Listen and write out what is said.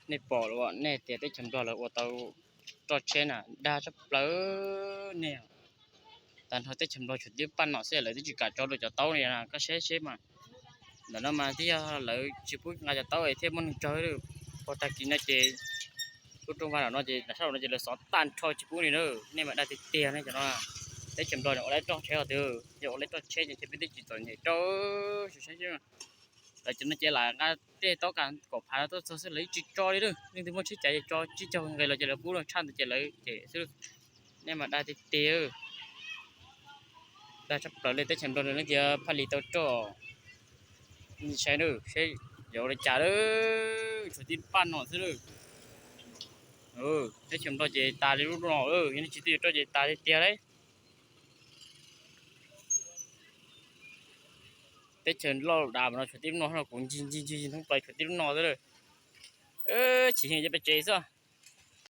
Nej pom los nej tias teb chaws Nplog lawv ua tau roj tsheb na dag tshaj plaws nej. Tag nrho teb chaws Nplog tshuav tib paj nom xwb lawv twb tsis kam tso rau cov taub li na, koj saib seb mas. Ntawm no mas twb yog lawv tsis pub nqa cov taub es thiaj muaj neeg raug. Pog tag kis no ces lub rooj vag no ces sab laug no ces lawv xov tag nrho tsis pub li na. Nej mas dag tiag tiag ne cov no. Teb chaws Nplog ua lawv roj tsheb os twb yog ua lawv roj tsheb ces peb twb tsis txom nyem rau. Saib seb, lawv cov no ces lam nqa tej taub kom phav no tuaj txog xwb lawv yeej tsis tso li lawm. Leej twg muaj tsheb cav ces tso tsib caug nqe los ces lawv pub los tshaj ntawd ces lawv cem xwb. Nej mas dag tiag tiag. Dag tshaj plaws li teb chaws Nplog no tias phaj li tau roj. Nej saib na, seb yuav ua li cas lawm, tshuav tib paj nom xwb lawm. Teb chaws Nplog ces tas li lub no, yog nej tsis tuaj yuav roj ces tas tiag tiag lauj. Teb chaws loj dav mas no tshuav tib lub no, kuv ncig ncig ncig hnub plaws tshuav tib lub no xwb lawm. Chim heev ces pes tsev xwb.